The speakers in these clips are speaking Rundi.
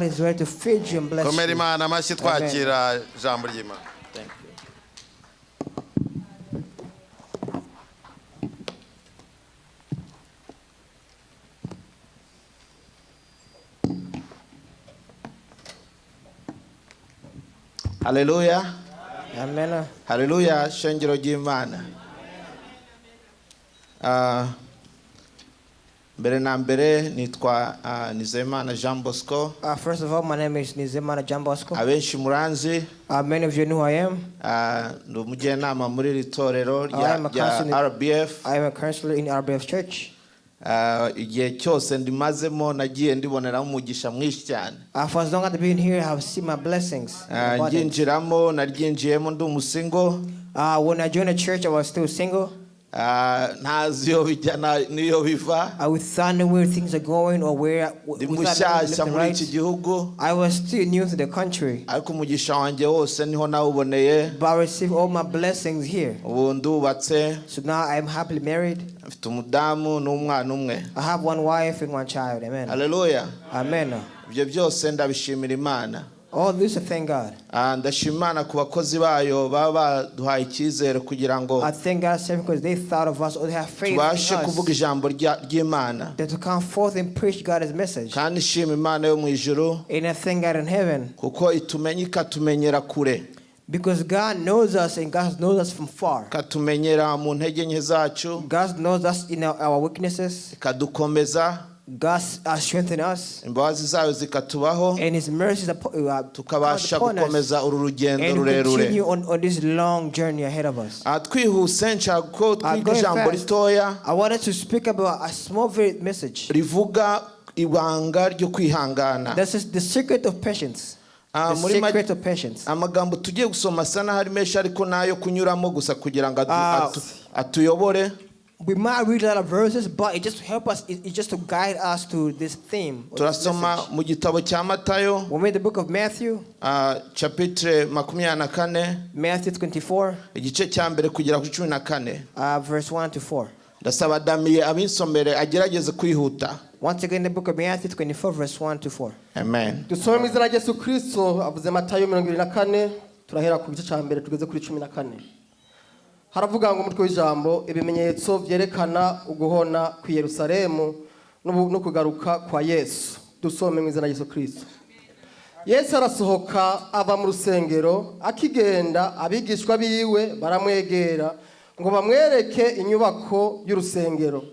Is ready to feed you and bless Komera you. Imana amashyi twakira ijambo ry'Imana. Thank you. Haleluya. Amen. Haleluya, shengero ry'Imana. Ah, mbere na mbere nitwa Nizeyimana Jean Bosco. First of all, my name is Nizeyimana Jean Bosco. Abenshi muranzi. Many of you know who I am. Ndi umujyanama muri iri torero I rya am a rya counselor. RBF. I am a counselor in RBF Church. Igihe cyose ndimazemo nagiye ndiboneramo umugisha mwinshi cyane. For as long as I've been here, I have seen my blessings in abundance. Ngyinjiramo naryinjiyemo ndi umusingo. When I joined the church, I was still single. Ntazi iyo bijya n'iyo biva. I without knowing where things are going or where Ndi without knowing mushyashya left and muri iki right. gihugu. I was still new to the country, Ariko umugisha wanjye wose niho nawuboneye. But I received all my blessings here. Ubu ndubatse. So now I'm happily married. Mfite umudamu n'umwana umwe. I have one wife and one child. Amen. Haleluya. Amen. Ibyo byose ndabishimira Imana. All this I thank God. Ndashima Imana ku bakozi bayo baba baduhaye icyizere kugira ngo I thank God sir, because they thought of us or they have faith in tubashe kuvuga us ijambo ry'Imana. That to come forth and preach God's message. Kandi nshima Imana yo mu ijuru And I thank God in heaven kuko itumenya ikatumenyera kure. Because God knows us and God knows us from far. Ikatumenyera mu ntege nke zacu. God knows us in our weaknesses. Ikadukomeza. God strengthens us. Imbabazi zayo zikatubaho. And His mercies Tukabasha come upon us gukomeza uru rugendo and rurerure. continue on this long journey ahead of us. Twihuse nshaka ko twiga Going ijambo fast, ritoya I wanted to speak about a small very message. Rivuga ibanga ryo kwihangana. This is the secret of patience. The Muri secret of patience. Amagambo tugiye gusoma asa n'aho ari menshi ariko nayo kunyuramo gusa kugira ngo atuyobore. We might read a lot of verses, but it just help us. It just to guide us to this theme or this Turasoma message. Mu gitabo cya Matayo, When we read the book of Matthew, chapitre 24, Matthew 24, igice cya mbere kugera ku 14. Verse 1 to 4. Ndasaba Damiye abinsomere agerageze kwihuta. Once again, the book of Matthew 24, verse 1 to 4. Amen. Dusome mu izina rya Yesu Kirisito. Avuze Matayo 24, turahera ku gice cya mbere tugeze kuri 14. Haravuga ngo umutwe w'ijambo ibimenyetso byerekana uguhona ku Yerusalemu no kugaruka kwa Yesu. Dusome mu izina rya Yesu Kirisito. Yesu arasohoka ava mu rusengero akigenda abigishwa biwe baramwegera ngo bamwereke inyubako y'urusengero.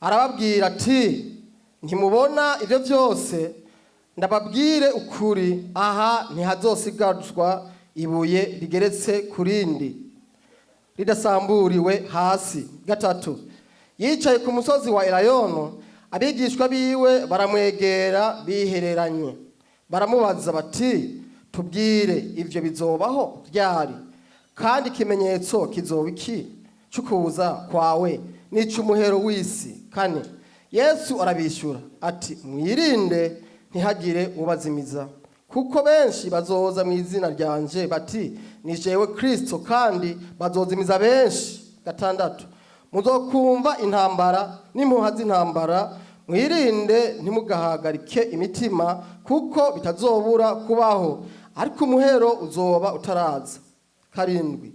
Arababwira ati ntimubona ibyo byose ndababwire ukuri aha ntihazosigazwa ibuye rigeretse ku rindi ridasamburiwe hasi. Gatatu yicaye ku musozi wa Elayono abigishwa biwe baramwegera bihereranye baramubaza bati tubwire ivyo bizobaho ryari kandi ikimenyetso kizoba iki c'ukuza kwawe n'ic'umuhero w'isi. Kane Yesu arabishyura ati mwirinde ntihagire ubazimiza kuko benshi bazoza mu izina ryanje bati ni jewe Kristo kandi bazozimiza benshi. Gatandatu muzokumva intambara n'impuha z'intambara mwirinde ntimugahagarike imitima kuko bitazobura kubaho ariko umuhero uzoba utaraza. Karindwi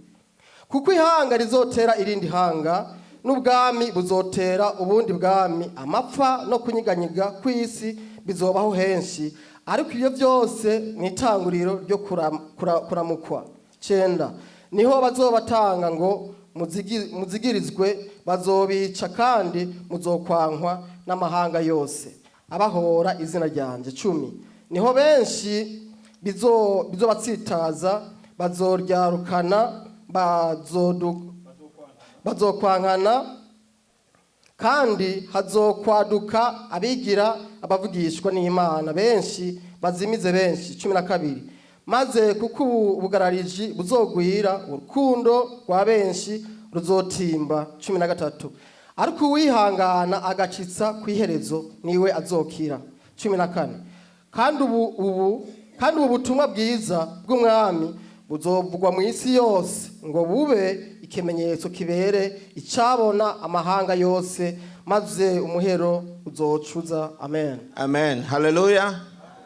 kuko ihanga rizotera irindi hanga n'ubwami buzotera ubundi bwami amapfa no kunyiganyiga kw'isi bizobaho henshi ariko ibyo byose mu itanguriro ryo kuramukwa. Cenda niho bazobatanga ngo muzigirizwe bazobica kandi muzokwankwa n'amahanga yose abahora izina ryanje. 10 niho benshi bizobatsitaza bazoryarukana bazokwankana kandi hazokwaduka abigira abavugishwa n'Imana benshi bazimize benshi. 12 maze kuko ubugarariji buzogwira urukundo rwa benshi ruzotimba. 13 ariko uwihangana agacitsa ku iherezo niwe azokira. 14 kandi ubu butumwa bwiza bw'umwami buzovugwa mu isi yose ngo bube ikimenyetso kibere icabona amahanga yose maze umuhero uzocuza. Amen. Amen. Haleluya.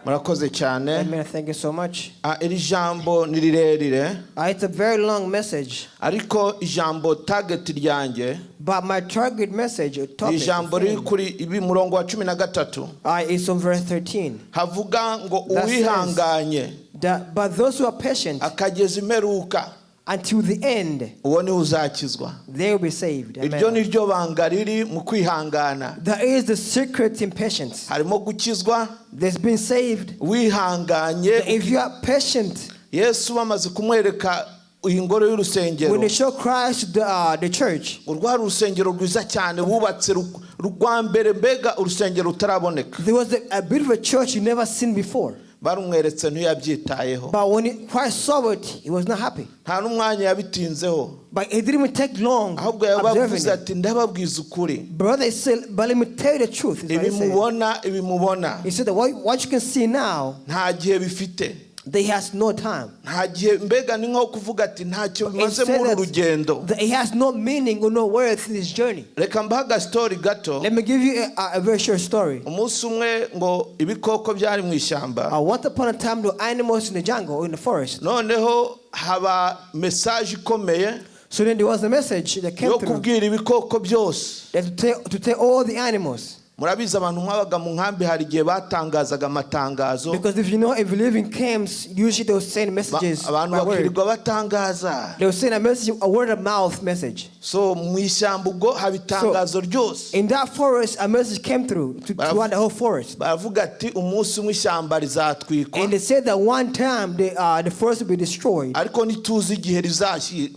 Murakoze cyane. Amen. Thank you so much. Ah, iri jambo ni rirerire, It's a very long message, ariko ijambo target ryanjye but my target message or ni topic ijambo riri kuri ibi murongo wa 13, is on verse 13. Havuga ngo That says- uwihanganye That, but those who are patient akageza imperuka, until the end, uwo niwe uzakizwa. They will be saved. Iryo Amen. ni ryo banga riri mu kwihangana. There is the secret in patience. Harimo gukizwa There's been saved. wihanganye. If you are patient, Yesu bamaze kumwereka iyi ngoro y'urusengero, when they show Christ the church, rwari urusengero rwiza cyane bubatse rwa mbere, mbega urusengero rutaraboneka. There was a beautiful church you never seen before. Barumweretse ntiyabyitayeho. But when Christ saw it, he was not happy. Nta n'umwanya yabitinzeho. But it didn't even take long Ahubwo yabavuze observing it. ati ndababwiza ukuri, Brother, he said, but let me tell you the truth, is what ibi he said. mubona, ibi mubona, He said that what you can see now, nta gihe bifite. They has no time. Nta gihe, mbega ni nko kuvuga ati ntacyo He bimaze said muri uru rugendo. that it has no meaning or no worth in this journey. Reka mbahe agasitori gato. Let me give you a very short story. Umunsi umwe ngo ibikoko byari mu ishyamba. Once upon a time, there were animals in the jungle or in the forest. Noneho haba message ikomeye So then there was a message that came yo through kubwira ibikoko byose. That to tell all the animals. Murabizi abantu mwabaga mu nkambi hari igihe batangazaga amatangazo. Because if you live in camps, usually they'll send messages Abantu by word. bakirirwa batangaza. They'll send a message, a word of mouth message. So mu ishyamba ubwo haba itangazo ryose. In that forest, a message came through to the whole forest. Baravuga ati umunsi umwe ishyamba rizatwikwa, And they said that one time the forest will be destroyed. Ariko ntituzi igihe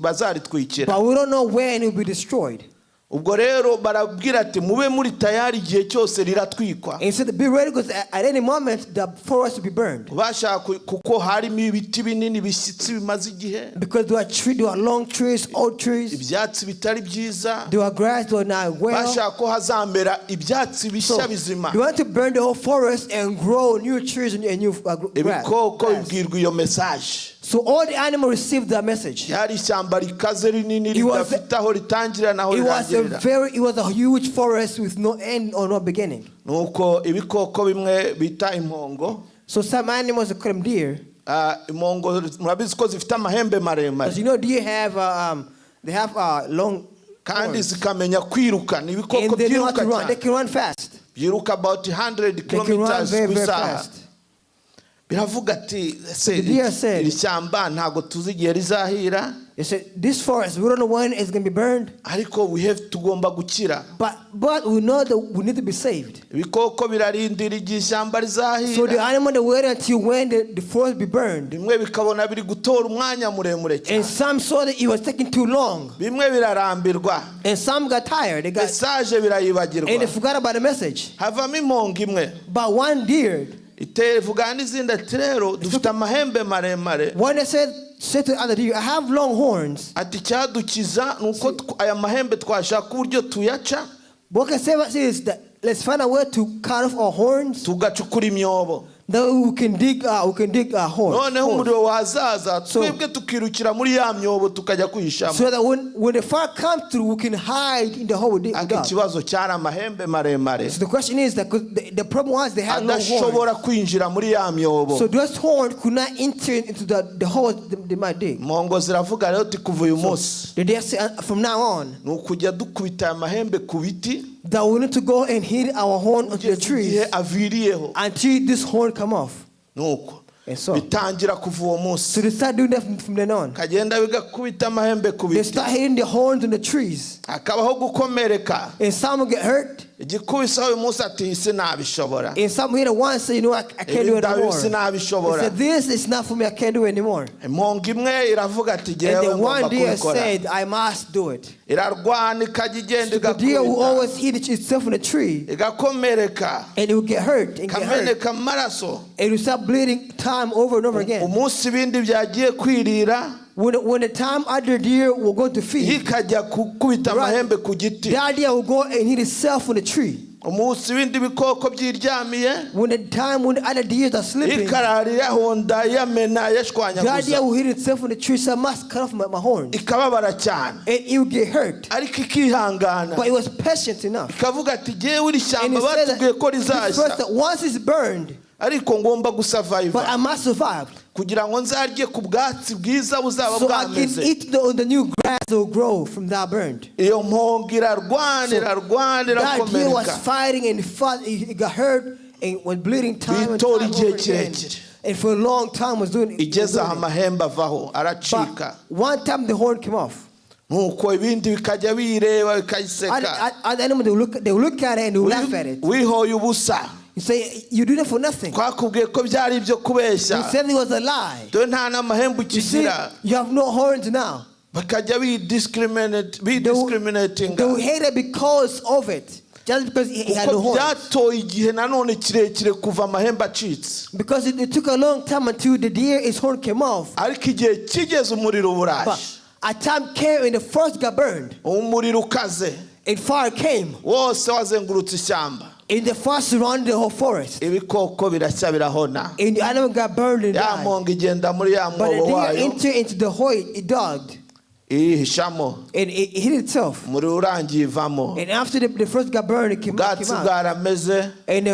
bazaritwikira. But we don't know when it will be destroyed. Ubwo rero barabwira ati mube muri tayari igihe cyose riratwikwa. And he said, be ready because at any moment the forest will be burned. Bashaka kuko harimo ibiti binini bishyitsi bimaze igihe, Because there were long trees, old trees. Ibyatsi bitari byiza. There were grass that were not well. Bashaka ko hazamera ibyatsi So bishya bizima. they want to burn the whole forest and grow new trees and new grass. Ibikoko Grass. bibwirwa iyo message. So all the animals received that message. Ryari ishyamba rikaze rinini It was- ridafite aho ritangira n'aho It was a rirangirira. very, it was a huge forest with no end or no beginning. Nuko ibikoko bimwe bita impongo, So some animals, they call them deer. Ah, impongo murabizi ko zifite amahembe maremare, Because deer have they have long kandi horns. Zikamenya kwiruka, ni ibikoko And they know how byiruka to run. They cyane, can run fast. byiruka about 100 They can run kilometers very, ku very isaha. fast. Biravuga ati ese The deer said- iri shyamba ntabwo tuzi igihe rizahira, They said, this forest, we don't know when it's going to be burned, ariko we have tugomba gukira. but we know that we need to be saved. Ibikoko birarindira igihe ishyamba So the rizahira. Animal that waited until when the forest be burned. Bimwe bikabona biri gutora umwanya muremure cyane. And some saw that it was taking too long. Bimwe birarambirwa. And some got tired. They got, Message and birayibagirwa. they forgot about the message. Havamo impongo imwe, But one deer, itera ivuga n'izindi ati rero dufite amahembe maremare, one that said to the other deer, I have long horns. Ati icyadukiza ni uko aya mahembe twashaka uburyo tuyaca, What can save us is that let's find a way to cut off our horns. Tugacukura imyobo, Then we can dig holes. Noneho Holes. umuriro wazaza So- twebwe tukirukira muri ya myobo tukajya kwihishamo. So that when the fire comes through, we can hide in the hole we dig. Ariko Dug. ikibazo cyari amahembe maremare So the question is that 'cause the problem was they had no horns. adashobora kwinjira muri ya myobo. So those horns could not enter into the hole they might dig. Impongo ziravuga rero ati kuva uyu munsi, The deer said, from now on, ni ukujya dukubita aya mahembe ku biti that we need to go and hit our horn onto the kugeza trees igihe aviriyeho. Until this horn come off. Nuko And so, bitangira kuva uwo munsi, so they start doing that from then on. kagenda bigakubita amahembe ku They biti, start hitting the horns on the trees. Hakabaho gukomereka. And some will get hurt. Igikubisaho uyu munsi ati iyi sinabishobora. And some hit it once, say, I can't do it Ibi anymore. They sinabishobora. said, this is not for me, I can't do it anymore. Impongo imwe iravuga ati And jyewe the ngomba one deer kubikora. said, I must do it. Irarwana ikajya igenda So the deer will igakubita, always hit itself on the tree igakomereka, and it will get hurt and get hurt. Ikameneka amaraso. And it will start bleeding time over and over again. Umunsi ibindi byagiye kwirira, When the time other deer will go to feed, ikajya gukubita Right. amahembe ku giti. That deer will go and hit itself on the tree. Umunsi ibindi bikoko byiryamiye, When the time when the other deer are sleeping, ikarara irahonda yamena that deer yashwanyaguza, will hit itself on the tree, so I must cut off my horn. Ikababara cyane, And it will get hurt. Ariko ikihangana, But it was patient enough. Ikavuga ati jyewe iri And shyamba it said batubwiye ko that, rizashya, first that once it's burned, Ariko ngomba But gusurviva I must survive. Kugira ngo nzarye ku bwatsi bwiza buzaba So I can bwameze. eat the new grass that will grow from that burned. Iyo mpongo irarwana, irarwana, That deer was irakomereka. Fighting and fought. It got hurt and was bleeding time and Bitora time igihe over again. kirekire. And for a long time was doing it. Igeze aho amahembe avaho aracika. But one time the horn came off. Nuko ibindi bikajya bireba bikayiseka. Other animals, they will look at it and they will laugh at it. Wihoye ubusa. You say, "You do that for nothing." Twakubwiye ko byari ibyo kubeshya. You said it was a lie. Dore nta n'amahembe You see, ukigira. you have no horns now. Bakajya bidiscriminate They will bidiscriminatinga hate it because of it. Just because he had kuko no horns. Byatoye igihe nanone kirekire kuva amahembe acitse. Because it took a long time until the deer, his horn came off. Ariko igihe kigeze umuriro But buraje. A time came and the first got burned. Umuriro ukaze And fire came. Wose wazengurutse ishyamba. And the fire surrounded the whole forest. Ibikoko birashya birahona. And the animal got burned and Ya died. mpongo igenda muri ya But the mwobo deer wayo entered into the hole, it dug. irihishamo. And it hid itself. Umuriro urangiye ivamo. And after the first got burned, it Ubwatsi came out. bwarameze. And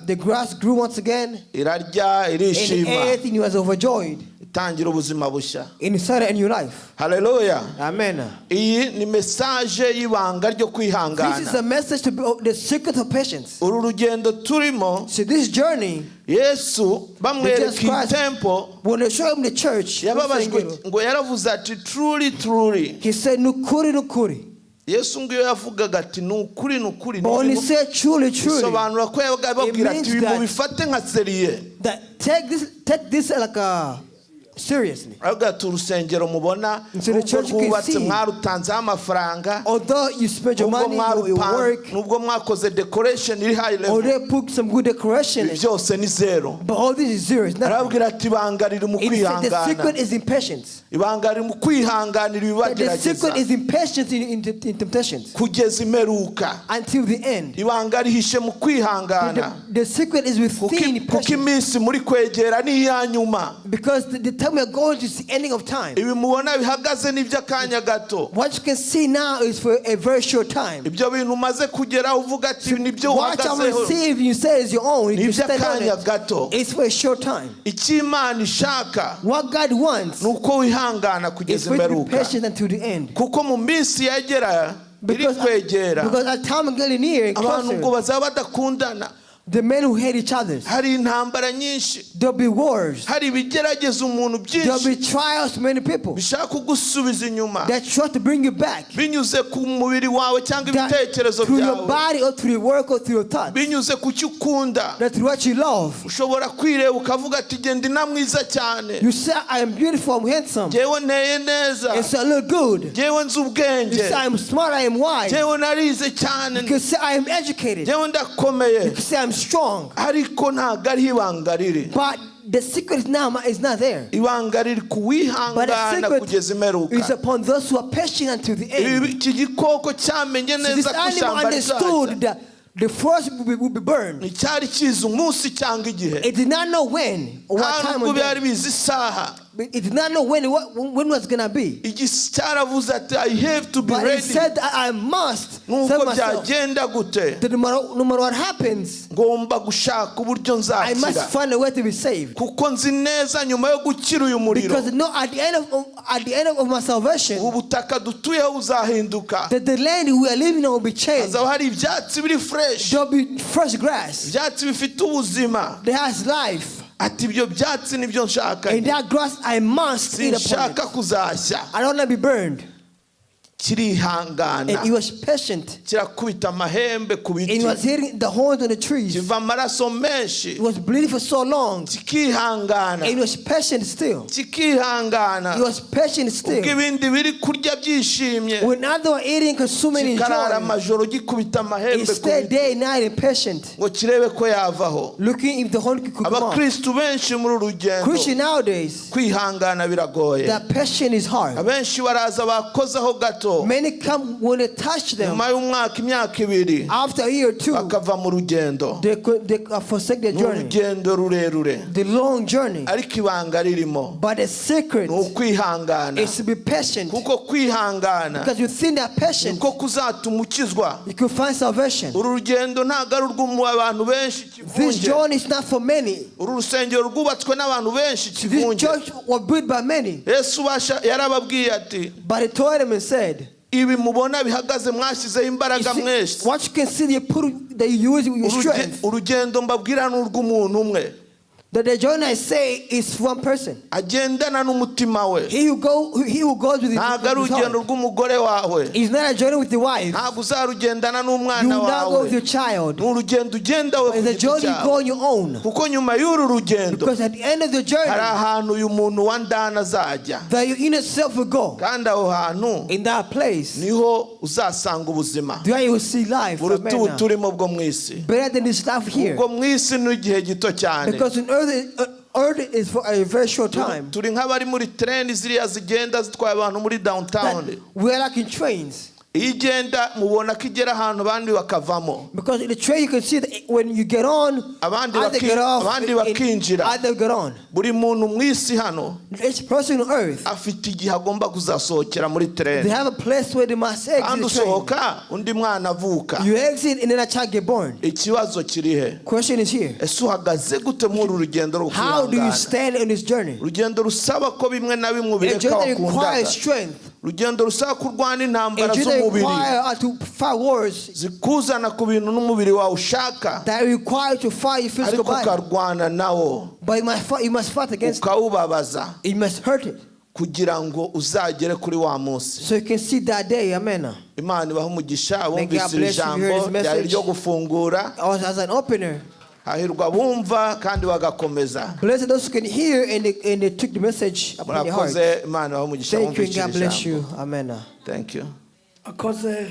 the grass grew once again. Irarya And irishima. everything was overjoyed. Itangira ubuzima bushya. And it started a new life. Haleluya. Amen. Iyi ni message y'ibanga ryo This is kwihangana. a message to be, the secret of patience. Uru rugendo turimo, So this journey, Yesu bamwereka Jesus Christ, itemple, when they show him the church, yababajwe ngo yaravuze ati truly, truly. he said, "Nukuri, nukuri." Yesu ngo iyo yavugaga ati ni ukuri ni ukuri, But when he said truly, truly, bisobanura ko yabaga ababwira it ati means that- mubifate nka sérieux. That take this like a seriously. Aravuga ati urusengero mubona So the nubwo church you can rwubatse see, mwarutanzeho amafaranga, although you spend your nubwo money, your mwarupan- work, nubwo mwakoze decoration iri high or level, they put some good decoration, ibi byose ni zero. but all this is zero. It's nothing. Arababwira ati ibanga riri mu It said the kwihangana. secret is in patience. Ibanga riri mu kwihanganira That the secret ibibagerageza is in patience in temptations kugeza imperuka. Until the end. Ibanga rihishe mu kwihangana. The secret is Kuko within kuko patience. Iminsi muri kwegera ni iya nyuma. Because the time we are going to is the ending of time. Ibi mubona bihagaze ni iby'akanya gato. What you can see now is for a very short time. Ibyo bintu umaze kugeraho uvuga ati nibyo What you uhagazeho receive, you say is your own. You ni can stand on iby'akanya it. Gato. It's for a short time. Icyo Imana ishaka What God wants ni uko wihangana is kugeza for you to be imperuka. Patient until the end. Kuko mu minsi yegera iri Because, kwegera, because as time getting near and abantu ngo closer, bazaba badakundana. The men who hate each other, Hari intambara nyinshi, there'll be wars, hari ibigerageza umuntu there'll byinshi be trials to many people bishaka kugusubiza inyuma that try to bring you back. Binyuze ku mubiri wawe cyangwa That ibitekerezo through your byawe, body or through your work or through your thoughts, binyuze ku cyo ukunda. That through what you love. Ushobora kwireba ukavuga ati genda ina mwiza cyane. You say, "I am beautiful, I'm handsome." Jyewe nteye neza. And so I look good. Jyewe nzi You ubwenge. say, "I'm smart, I am wise." Jyewe narize cyane. You can say, "I am educated." Jyewe ndakomeye. You can say, "I'm strong." Ariko ntabwo ariho ibanga riri. But the secret is not there. Ibanga riri But the kuwihangana secret kugeza imperuka. is upon those who are patient until the end. Ibi- iki gikoko cyamenye So this neza ko animal ishyamba understood rizajya that the forest will be burned. Nticyari kizi umunsi cyangwa igihe. It did not know when or what Nta time nubwo or byari day. bizi isaha. It did not know when was gonna be. Igisi cyaravuze ati I have to be But it ready. said that I must Nubwo save myself. byagenda gute, That no matter what happens, ngomba gushaka uburyo I must nzakira find a way to be saved. kuko nzi neza nyuma yo gukira uyu muriro, Because no, at the end of my salvation, ubu butaka dutuyeho buzahinduka. That the land we are living on will be changed. Hazaba hari ibyatsi biri fresh, There'll be fresh grass ibyatsi bifite ubuzima. That has life. Ati ibyo byatsi nibyo nshaka. And that grass I must eat upon it. Sinshaka kuzashya. I don't want to be burned. Kirihangana. And he was patient. Kirakubita amahembe ku And he biti, was hitting the horns on the trees. kiva amaraso menshi, He was bleeding for so long. kikihangana, And he was patient still. kikihangana. He was patient Ubwo still. Ibindi biri kurya byishimye, When others were eating, consuming, kikarara enjoying, amajoro gikubita he amahembe ku stayed biti day and night and patient, ngo kirebe ko yavaho. Looking if the horn could come off. Abakristu benshi muri uru rugendo, Christian nowadays, kwihangana biragoye. That patience is hard. Abenshi baraza bakozaho gato, gato, Many come when they touch them. Nyuma y'umwaka, imyaka 2, After a year or two, bakava mu rugendo. they forsake their Ni journey. urugendo rurerure, The long journey. ariko ibanga ririmo But the secret ni ukwihangana, is to be patient. kuko kwihangana Because you think that patient, niko kuzatuma ukizwa. you could find salvation. Uru rugendo ntabwo ari urw'abantu benshi This Kivunge. journey is not for many. Uru rusengero rwubatswe n'abantu benshi This Kivunge. church was built by many. Yesu ubasha yarababwiye ati, But he told them and said, ibi mubona bihagaze mwashyizeho you imbaraga see, mwese. what you can see, they put, they use with your strength. Urugendo mbabwira ni urw'umuntu umwe. That the journey I say is one person. Agendana n'umutima we. He who goes with his, Ntabwo ari with his urugendo heart. Rw'umugore wawe. It's not a journey with the wife. Ntabwo uzarugendana You n'umwana will not go wawe. with your child. Ni urugendo ugenda we ku It's a giti journey you go cyawe, on your own. kuko nyuma y'uru rugendo Because at the end of the hari journey, ahantu uyu muntu wa ndani azajya, that your inner self will go. kandi aho hantu In that place, niho uzasanga ubuzima there you will see life. buruta ubu Amen. turimo bwo mu isi. Better than this life here. Ubwo mu isi ni igihe gito cyane. Because on earth is for a very short time. Turi nk'abari muri train ziriya zigenda zitwaye abantu muri downtown. That we are like in trains. Iyo igenda mubona ko igera ahantu abandi bakavamo. Because in the train you can see that when you get on, Abandi other get off, abandi bakinjira. other get on. Buri muntu mu isi hano Each person on earth, afite igihe agomba kuzasohokera muri they train, have a place where they must exit kandi the train. usohoka undi mwana avuka. You exit and then a child get born. Ikibazo kiri he? Question is here. Ese uhagaze gute muri uru rugendo rwo How do you kwihangana? stand on this journey? Urugendo rusaba ko bimwe na bimwe A ubireka journey that wakundaga, requires strength. urugendo rusaba kurwana A intambara journey that z'umubiri requires us to fight wars zikuzana ku bintu n'umubiri wawe ushaka, that require you to fight your physical ariko body. ukarwana nawo, But you must fight against it. ukawubabaza, You must hurt it. Kugira ngo uzagere kuri wa munsi. So you can see that day. Amen. Imana ibahe umugisha May God abumvise iri bless you. jambo Hear this ryari message. ryo gufungura. As an opener. Hahirwa abumva kandi bagakomeza. Blessed those who can hear and they took the message upon their heart. Murakoze, Imana ibahe umugisha Thank you and abumvise God iri bless jambo. you. Amen. Thank you. Akoze.